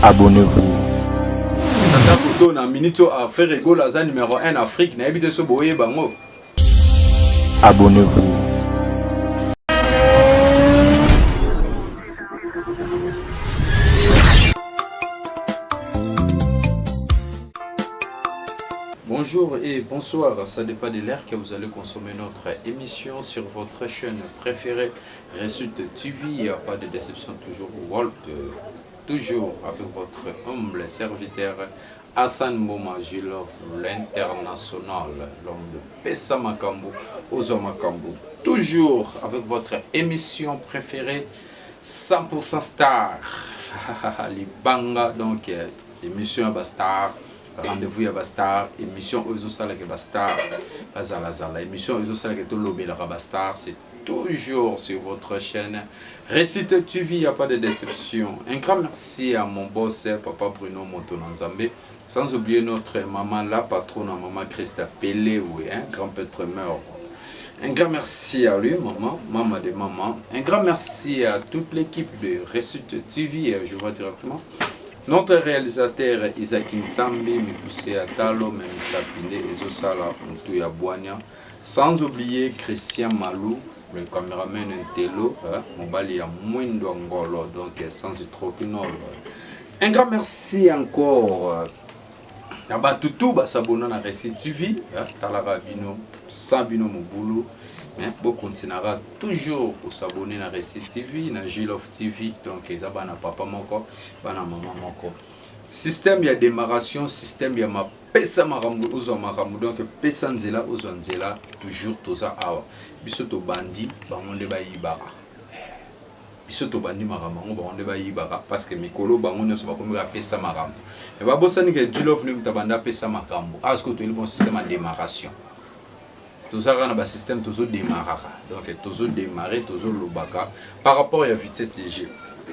Abonnez-vous. Tata Koto na minute oyo Ferre Gola aza numéro 1 Afrique nayebi te so boyeba yango. Abonnez-vous. Bonjour et bonsoir, ça dépend de l'heure que vous allez consommer notre émission sur votre chaîne préférée, Resute TV. Il n'y a pas de déception, toujours Walt, toujours avec votre humble serviteur Hassan Mboma Gilov, l'international, l'homme de Pesa Makambu, Ozo Makambu. Toujours avec votre émission préférée, 100% Star. Libanga, donc émission ya star. Rendez-vous ya ba star, émission oyo ezosalaka ba star bazalazala, émission oyo ezosalaka tolobelaka ba star, c'est toujours sur votre chaîne Récite TV, il n'y a pas de déception. Un grand merci à mon boss, papa Bruno Moto Nzambe, sans oublier notre maman, la patronne, maman Christa Pelé, oui, hein, grand prêtre meurt. Un grand merci à lui, maman, maman de maman. Un grand merci à toute l'équipe de Récite TV, je vois directement. Notre réalisateur Isaac Nzambi, Mikuse Atalo, Memisa Pinde, Ezosala, Mutu ya Bwania. Sans oublier Christian Malou, le caméraman Intello, hein, mobali ya Mwindo Ngolo, donc sans troquinol. Un grand merci encore na bato tout basabona na Récit TV, hein, talaka bino, sans bino mobulu, mais bokontinaka toujours kosabonner na Récit TV, na Gilov TV, donc eza bana papa moko, bana mama moko. Système ya démarration, système ya mapesa makambo ozwa makambo, donc pesa nzela ozwa nzela, toujours toza awa. Biso tobandi bango nde bayibaka. Biso tobandi makambo yango bango nde bayibaka parce que mikolo bango nyonso bakomi kopesa makambo. Mais babosani ke Gilov nde moto abanda apesa makambo. Ah, ce que toyeli bon système ya démarration. Tozalaka na ba système tozodemaraka, donc tozodémarrer, tozolobaka par rapport ya vitesse de jeu.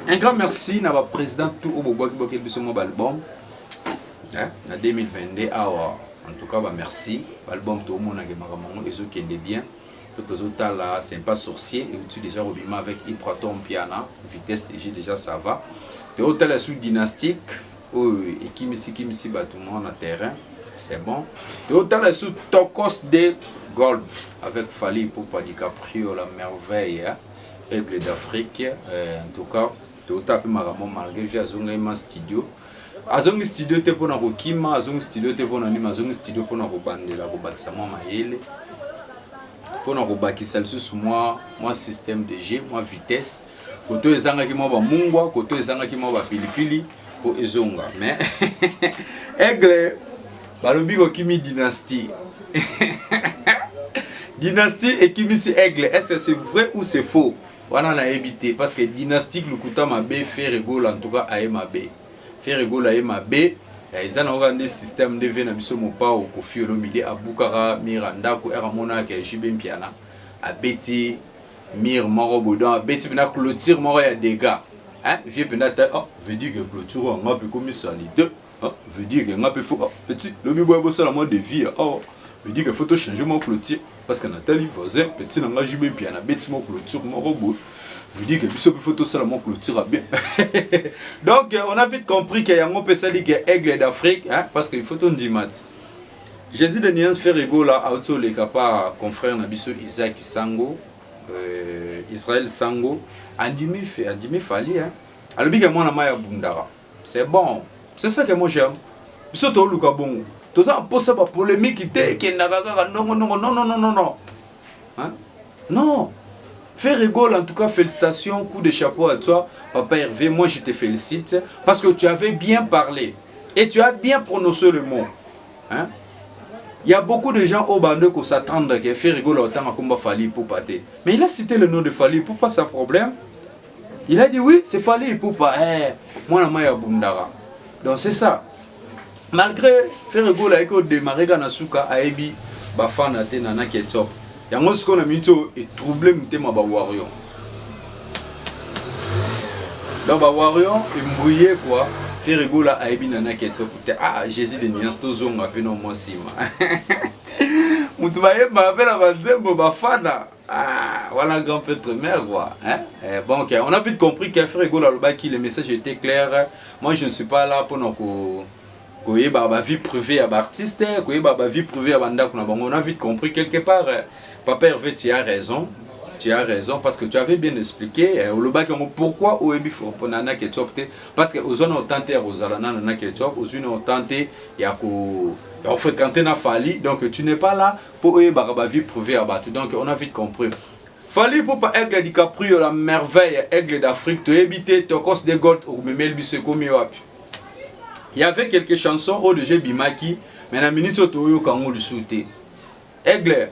Un grand merci na ba président tout oyo bobwaki bwakeli biso mwa baalbum na 2022 awa. En tout cas ba merci, baalbum tomonaka makambo yango ezokende bien. To tozotala c'est pas sorcier euti déjà kobima avec Ipraton Piana, vitesse de jeu déjà ça va. Tozotala sous dynastique oyo ekimisi kimisi bato mwa na terrain, c'est bon. Tozotala sous Tokos de Gold avec Fally Ipupa DiCaprio, la merveille, hein? Aigle d'Afrique. En tout cas tozotala mpe makambo malgré vi azongai ma studio, azongi studio te mpona kokima, azongi studio te mpona nini, azongi studio mpona kobandela kobakisa mwa mayele, mpona kobakisa lisusu mwa système de jeu, mwa vitesse koto ezangaki mwa bamungwa, koto ezangaki mwa bapilipili mpo ezonga. Mais aigle balobi kokimi dynastie, dynastie ekimisi aigle. Est-ce que c'est vrai ou c'est faux? Wana nayebi te, parce que dynastique lokuta mabe. Ferre Gola en tout cas aye mabe, Ferre Gola aye mabe. Eza na oka nde système nde ve na biso mopao Koffi Olomide abukaka mur ndako ere amonaka JB Mpiana abeti mur moko boye, donc abeti mpena clôture moko ya dégâts, hein? Vie mpenza ta, oh, veut dire que clôture oyo nga mpe ekomi salité, oh, veut dire que nga mpe faut, oh, petit lobi boya bosala mwa devis, oh, veut dire que faut tochanger mwa clôture parce que natali voisin petit na nga JB Mpiana abeti mwa clôture moko boye, veut dire que biso mpe faut tosala mwa clôture ya bien. Donc on a vite compris que yango mpe esali ke aigle d'Afrique, hein, parce que il faut tondima ti Jésus de Nuance Ferre Gola auti oleka pa confrère na biso Isaac Sango, Israël Sango, andimi fe andimi Fally, hein? Alobi ke mwana mai abundaka, c'est bon, c'est ça que moi j'aime. Biso toluka bongo, toza mposa bapolémique te ekendaka kaka ndongo ndongo. Non, non, non, non, non, hein? Non, Ferre Gola, en tout cas, félicitations, coup de chapeau à toi, Papa Hervé. Moi, je te félicite parce que tu avais bien parlé et tu as bien prononcé le mot. Hein? Il y a beaucoup de gens au bando qui s'attendent que Ferre Gola autant à Fally Ipupa. Mais il a cité le nom de Fally Ipupa, c'est un problème. Il a dit oui, c'est Fally Ipupa. Eh, moi, la bundara. Donc c'est ça. Malgré Ferre Gola a démarré na suka ayebi bafana te na ketchup. Yango sikoyo na miniti oyo etrouble motema bawarrior, donc bawarrior embrouillé quoi. Ferre Gola ayebi Nana Ketchup te. Ah, Jésus de nuance, tozonga mpe na mwa nsima moto bayembaka mpe na banzembo bafana. Ah, voilà grand prêtre mère quoi. Hein? Eh, bon, ok, on a vite compris que Ferre Gola alobaki, le message était clair. Moi, je ne suis pas là pour nous koyeba ba vie privée ya baartiste, koyeba ba vie privée ya bandako na bango. On a vite compris quelque part. Papa Hervé, tu as raison. Tu as raison parce que tu avais bien expliqué. Olobaki yango pourquoi oyebi Nana Ketchup te, parce que ozwa na autant te ya kozala na Nana Ketchup, ozwi na autant te ya ko fréquenter na Fally, donc tu n'es pas là pour oyebaka ba vie privée ya bato. Donc on a vite compris. Fally Ipupa, Aigle DiCaprio, la merveille, aigle d'Afrique, toyebi te Tokos de Gold okomemeli biso ekomi wapi. Il y avait quelques chansons oyo déjà ebimaki, mais na minute oyo toyoka yango lisusu te. Aigle,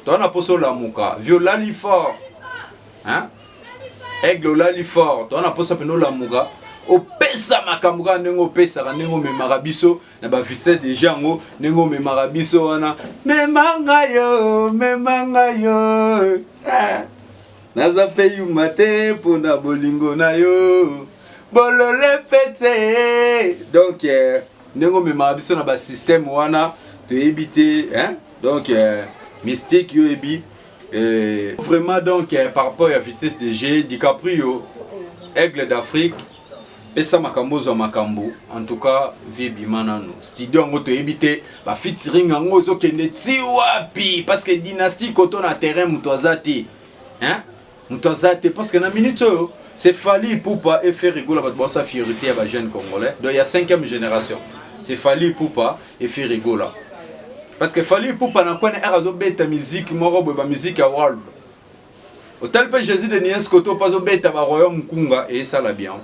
toza na mposa olamuka. Vi olali fort, hein? Aigle, olali fort. Toza na mposa mpena olamuka, opesa makambo kaka ndenge opesaka, ndenge omemaka biso na bavitesse déjà yango, ndenge omemaka biso wana. Mema yo, mema yo, ah. Naza mpe yuma te mpona bolingo na yo, bolole pete. Donc ndenge omemaka biso na basystème wana, toyebi te, hein? Donc mystique, yo oyebi vraiment. Donc par rapport ya vitesse de G, DiCaprio, aigle d'Afrique, pesa makambo, ozwa makambo. En tout cas, vie ebima nano studio yango, toyebi te bafeaturing yango ezokende ti wapi, parce que dynastie koto na terrain, moto aza te, hein? Moto aza te, parce que na minute oyo, c'est Fally Ipupa et Ferre Gola, bato baosa fierté ya bajeune congolais. Donc ya cinquième génération, c'est Fally Ipupa et Ferre Gola, parce que Fally Ipupa na kwana ere azobeta musique moko boye, bamusique ya world. Otali mpe Jésus de Nies koto mpo azobeta baroyaume nkunga, eyesala bien,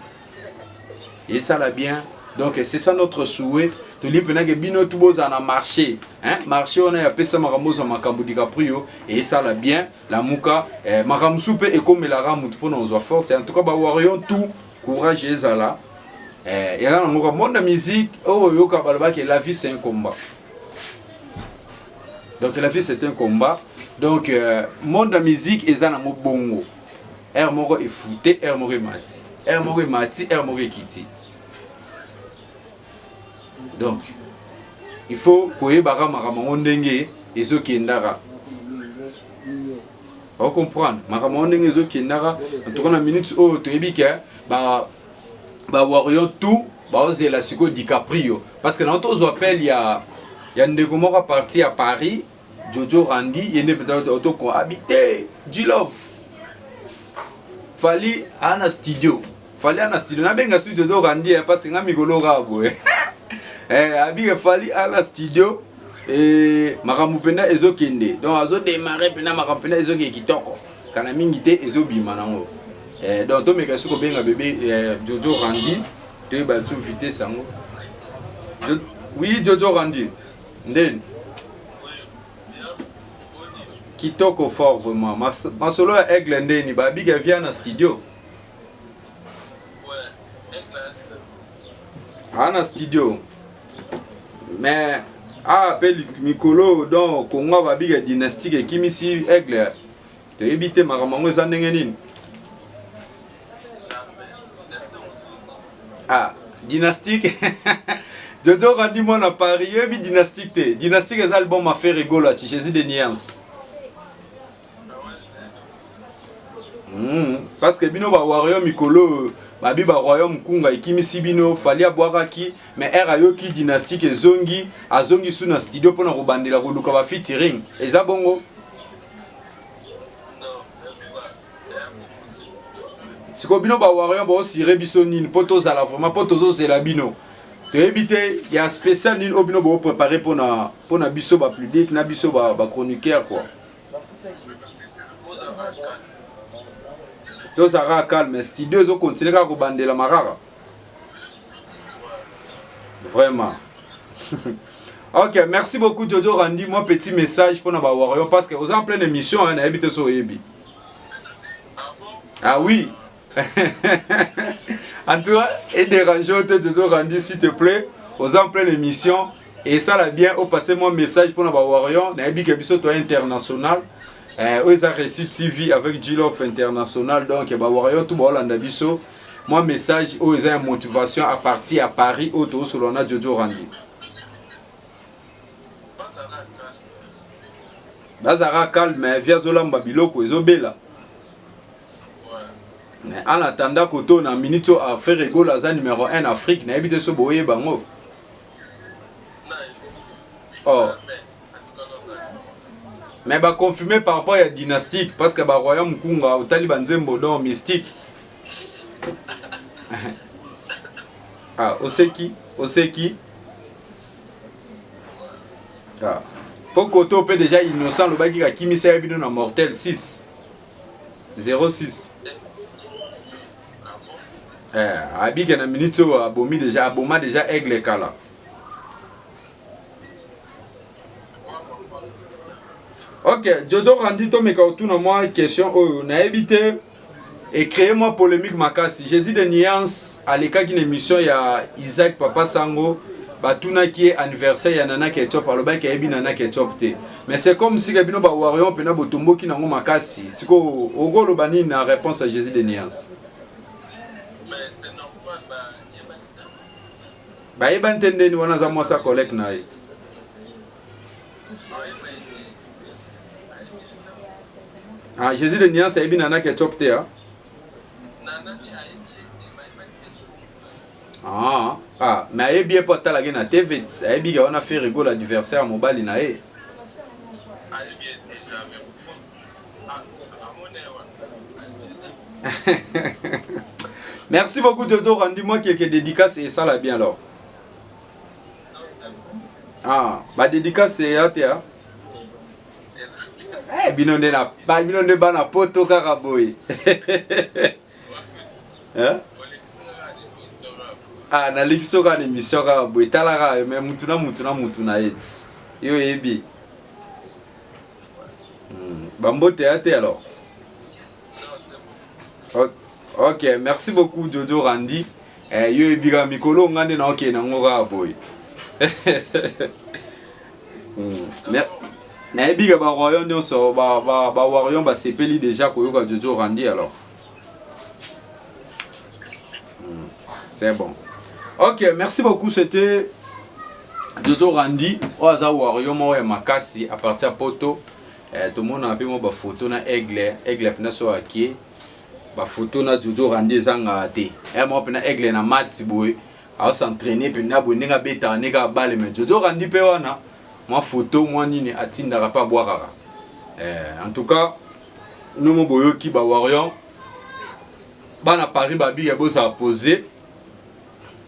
eyesala bien. Donc c'est ça notre souhait. Tolingi mpenake bino tu bozala na marché, hein? Marché wana yapesa makambo, ozwa makambo. DiCaprio, eyesala bien. Lamuka. Makambo mosusu mpe ekomelaka motu mpona ozwa force. En tout cas, bawarrior tout, courage ezala. Eza nango ka monde ya musique oyo oyoka balobaki: la vie, c'est un combat. Donc la vie, c'est un combat. Donc monde ya musique eza nango bongo, aire moko efute, aire moko emati, aire moko emati, aire moko ekiti. Donc il faut koyebaka makambo yango ndenge ezokendaka, ocomprendre makambo yango ndenge ezokendaka. En tout cas, na minute oyo, toyebi ke bawarrior tout baozela sikoyo DiCaprio, parce que nango tozwa appel ya ndeko moko a partir ya Paris, Jojo Randi. Ye nde mpenza otoko abi te. G-Love, Fally aa na studio, Fally aa na studio. Nabenga su Jojo Randi, parce que nga mikolo kaka boye abike Fally aa na studio. Makambo mpenza ezokende, donc azodémarrer mpenza, makambo mpenza ezokende kitoko, kana mingi te ezobima nango. Donc tomeka soki kobenga bebe Jojo Randi, toyeba su vitesse yango. Oui, Jojo Randi, ndeni kitoko fort vraiment. Masolo ya Aigle ndeni babika via na studio, aa na studio, mais awa mpe mikolo, donc Kongo babika dynastique ekimisi Aigle. Toyebi te makambo yango eza ndenge nini. Ah, dynastique, Jojo Randi, mwana Paris, oyebi dynastique te? Dynastique eza album a Ferre Gola, ti Jésus de nuance. Parce que bino bawarrior mikolo babi baroyaume nkunga ekimisi bino. Fally abwakaki, mais ere ayoki dynastique ezongi, azongi su na studio mpona kobandela koluka bafeaturing. Eza bongo. Sikoyo bino bawarrior baosire biso nini mpo tozala vraiment, mpo tozozela bino? Toyebi te ya spécial nini oyo bino booprépare mpona biso bapublic na biso bachroniqueur quoi. Tozalaka calme, studio ezokontinue kaka kobandelama kaka vraiment. Ok, merci beaucoup, Jojo Randi. Moi, petit message pour nos warriors, parce que vous êtes en pleine émission, hein, nayebi te so oyebi. Ah oui, en tout cas, et déranger te, Jojo Randi, s'il te plaît, vous êtes en pleine émission et ça la bien au passer moi message pour nos warriors. Nayebi ke biso to international, oyo eza Reçu TV avec G-Love international. Donc bawarrior tout baolanda biso, moi message oyo eza ya motivation à partir ya Paris oyo tozosolola na Jojo Randi. Bazalaka calme, vie azolamba biloko ezobela. Mais en attendant koto na minute oyo ah, Ferre Gola aza numéro 1 Afrique, nayebi te so boyeba yango. Oh. Mais ba confirmer par rapport ya dynastique parce que ba royaume kunga otali ba nzembo donc mystique. ah, oseki, oseki. Ah. Po koto pe déjà innocent lobaki kakimisa ya bino na mortel 6. 06 eh, abike na minute oyo abomi deja aboma deja aigle kala ok jojo randi tomeka kotuna mwa question oyo nayebi te ecree mwa polémique makasi jésus de nuance alekaki na émission ya isaac papa sango batunaki ye anniversaire ya nana ketchup alobaki ayebi nana ketchup te mais c'est comme si bino ba warrior mpena botomboki nango makasi sikoyo okoloba nini na réponse ya jésus de nuance bayebani te ndeni wana aza mwasi ya collègue na ye ah, jésus de nuance ayebi nana ketchup te ah? Ah, ah, mais ayebi ye mpo atalaki na TV ayebi ke wana Ferre Gola adversaire ya mobali na ye. Merci beaucoup Toto Randy, moi quelques dédicaces et ça la bien alors. Ah, ba dédicace ya te ah. Eh bino nde na ba bino nde bana poto kaka boye. Hein? Ah, naleki soka na émission kaka boye tala kaka mais mutu na mutu na mutu na ye ti yo oyebi hmm. bambote ya te alors ok merci beaucoup jojo randi eh, yo oyebi kaka mikolo nga nde naokende nango kaka boye hmm. Nayebi ke ba royaume nyonso ba ba ba warrior basepeli déjà koyoka Jojo Randy alors. Hmm, c'est bon. Ok, merci beaucoup, c'était Jojo Randy, oyo aza warrior moko ya makasi à partir ya poto. Eh, tomona mpe mwa bafoto na aigle, aigle mpena so akie bafoto na Jojo Randy ezangaka te. Eh, moko mpena aigle na match boye aosentraine mpenza boye ndenge abetaka ndenge abale mais Jojo Randy mpe wana mwa photo mwa nini atindaka mpe abwakaka eh, en tout cas nomo boyoki ba warrior bana Paris babika bozala pose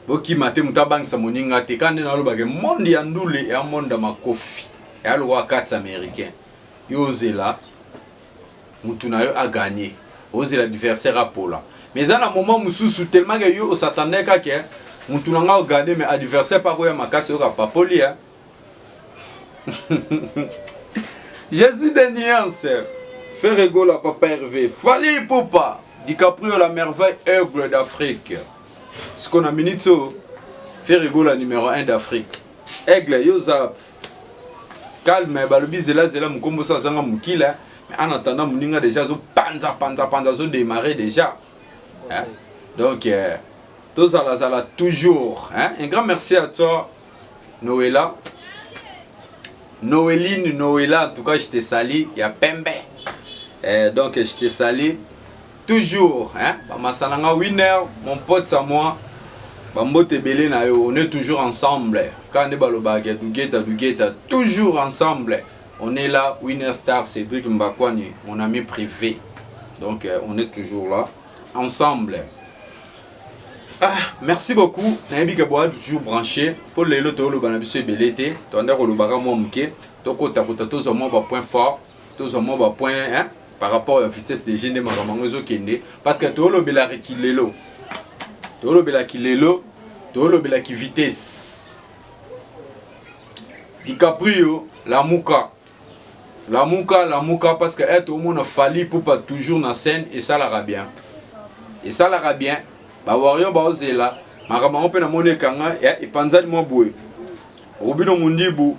bokima te moto abangisa moninga te kaka nde nalobaka monde ya ndule ya monde ya makofi ya lokola kati américain yo ozela mutu na yo a gagner ozela adversaire apola mais eza na moment mosusu tellement que yo osatandais kaka mutu na nga ogane mais adversaire mpe akoya makasi oyoka papoli ya Jésus de nuance Ferre Gola papa Hervé Fally Ipupa DiCaprio la merveille aigle d'Afrique sikoyo na minute oyo Ferre Gola numéro 1 d'Afrique aigle yo zap calme balobi zela zela mokomboso azanga mokila mais en attendant moninga déjà azo panza panza panza azo démarrer déjà hein? Donc euh, tozala zala toujours hein? Un grand merci à toi Noëlla Noéline Noëlla en tout cas je te salue ya pembe eh, donc je te salue toujours hein bamasana nga winner mon pote à moi bambote ebele na yo on est toujours ensemble kaka nde balobaka dugeta dugeta toujours ensemble on est là winner star Cédric Mbakwani mon ami privé donc euh, on est toujours là ensemble ah, merci beaucoup nayebi ke boya toujours branché mpo lelo toyoloba na biso ebele te toanda kolobaka mwa moke tokotakota tozwa mwa bapoint fort tozwa mwa bapoint hein, par rapport ya vitesse de jeu nde makambo yango ezokende parce que toyolobelaka kilelo toyolobelaki lelo toyolobelaki vitesse dicaprio lamuka lamuka lamuka parce que eh, toomona Fally Ipupa toujours na scène esalaka bien esalaka bien bawarrior baozela makambo yango mpe namoni ekanga eh, epanzani mwa boye Robino Mundibu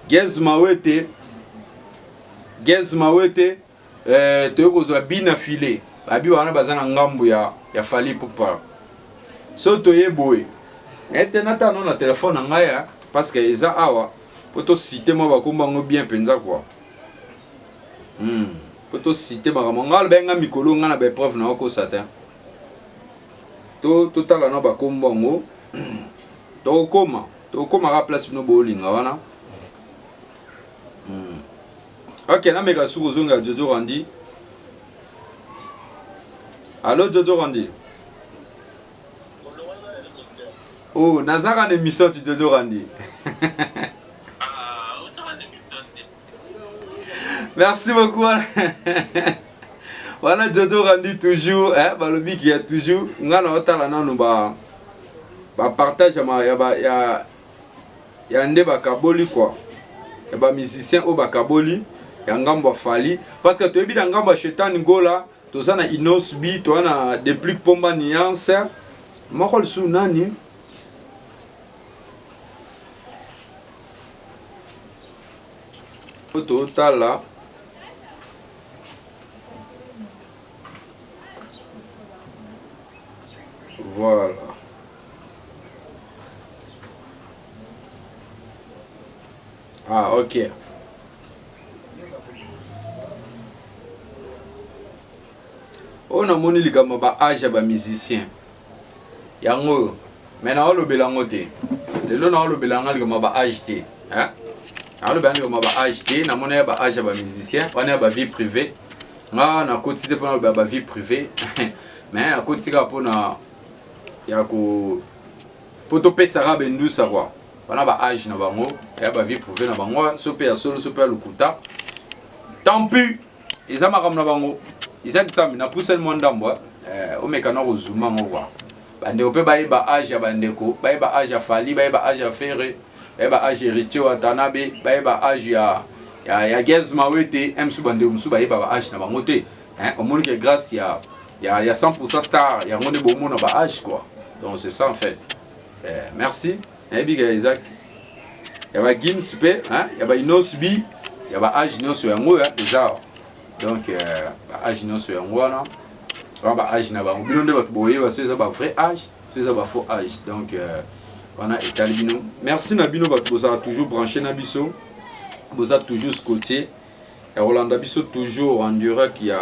Gez Mawete Gez Mawete eh, toyei kozwa bina file babi wana baza na ngambo ya, ya Fally Ipupa so toye boye ete natala no na telefone na ngai parce que eza awa po tosite mwa bakombo yango bien mpenza kua. Po tosite makambo nga aloba nga mikolo nga na baepreuve na okosa te. Totala na bakombo yango, tokokoma tokokomaka place bino boolinga wana. Ok, nameka suku ozongela Jojo Randi. Allo, Jojo Randi. Oh, nazaka na émission ti Jojo Randi. Merci beaucoup. Wana Jojo Randi toujours, eh, balobi ki ya toujours nga na otala nanu ba ba partage ya ya ba ya ya nde bakaboli quoi, ya ba musicien oyo bakaboli ya ngambo ya Fally, parce que toyebi na ngambo ya Shetani Gola toza na Inos B, toza na Deplick Pomba Nuance moko lisusu nani. Totala voilà. Ah, ok. Oyo namoni likambo ba age ya ba musicien yango oyo, mais naolobela yango te lelo. Naolobela yango likambo ba age te, hein? Naolobela likambo ba age te. Namoni ya ba age ya ba musicien wana ya ba vie privée. Nga nakoti te mpona lobela ba vie privée, mais nakoti kaka mpona ya ko mpo topesaka bendusa quoi. Wana ba age na bango ya ba vie privée na bango, so mpe ya solo, so mpe ya lokuta, tant pis, eza makambo na bango. Eza Nzambe napusani mwa ndambo, eh, omeka na kozuma yango quoi. Bandeko mpe bayeba age ya bandeko, bayeba age ya Fally, bayeba age ya Ferre, bayeba age Héritier Watanabe, bayeba age ya Gaz Mawete. Mosusu bandeko mosusu bayeba ba age na bango te. Omoni ke grâce ya 100% star yango nde bomona ba age quoi. Donc c'est ça en fait. Merci. Nayebi ke Isaac ya ba Gims mpe ya ba Inos B ya ba age nyonso yango ya eza. Donc ba age nyonso yango wana, wana ba age na bango. Bino nde bato boyeba so eza ba vrai age, so eza ba faux age. Donc wana etali bino. Merci na bino bato bozala toujours branché na biso, boza toujours scotché ya kolanda biso toujours en direct ya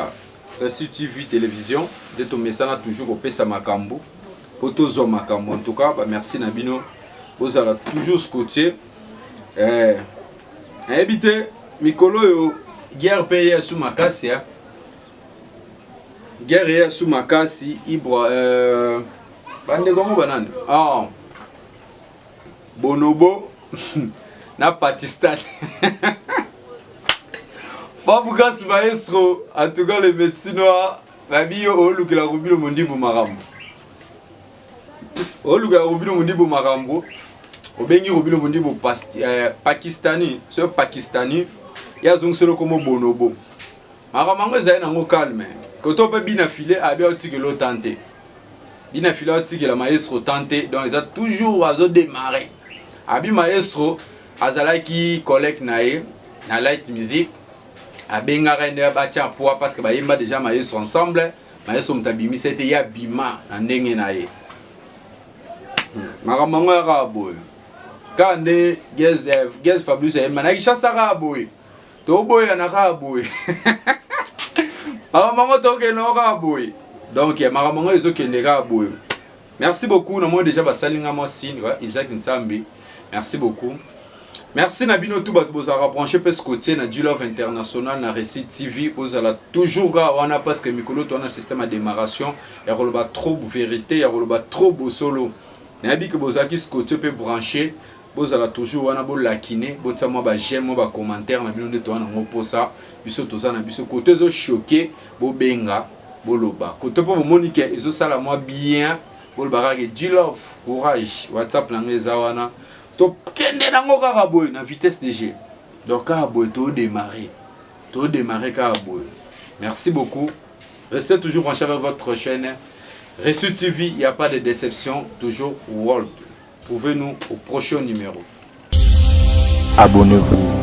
Reçu TV télévision nde tomesana toujours kopesa makambo mpo tozwa makambo. En tout cas bamerci na bino, bozala toujours scotché. Nayebi te mikolo oyo guerre mpe ye su makasi ya guerre ye su makasi. Ibra, bandeko yango banani? Ah, Bonobo na Pakistan. Fabregas maestro, en tout cas le médecin noir babi yo olukela Robinho Mundibu makambo, olukela Robinho Mundibu makambo. Obengi Robinho Mundibu pakistani, so pakistani ye azongiseli okomo Bonobo. Makambo yango ezali nango calme. Koto mpe bina file abi aotikela otan te, bina file aotikela maestro tan te. Donc eza toujours azodémarre. Abi maestro azalaki collègue na ye na Light Music, abengaka ye nde batia poids parce que bayemba déjà maestro ensemble. Maestro moto abimisa ete ye abima na ndenge na ye. Makambo yango ya kaka boye kaka nde Gaz Fabrice ayemba na Kinshasa kaka boye, toboyana kaka boye. Makambo yango tokende kaka boye. Donc makambo yango ezokende kaka boye. Merci beaucoup. Namoni déjà basali nga mwa signe. Isaac Nzambi, merci beaucoup. Merci na bino tout bato bozalaka branché mpe scotché na G-Love International na Récit TV. Bozala toujours kaka wana parce que mikolo to wana système ya démarration ya koloba trop vérité, ya koloba trop bosolo. Nayebi ke bozalaki scotché mpe branché, bozala toujours wana, bolakine, botia mwa baj'aime, mwa bacommentaire na bino nde toza nango mposa. Biso toza na biso kote ezochoke, bobenga, boloba kote mpo bomoni ke ezosala mwa bien, boloba kaka ke G-Love courage. WhatsApp na ngai eza wana. Tokende nango kaka boye na vitesse de G. Donc kaka boye todémarrer, todémarrer kaka boye. Merci beaucoup, restez toujours branchés avec votre chaîne Reçu TV. Il n'y a pas de déception, toujours world. Trouvez-nous au prochain numéro. Abonnez-vous.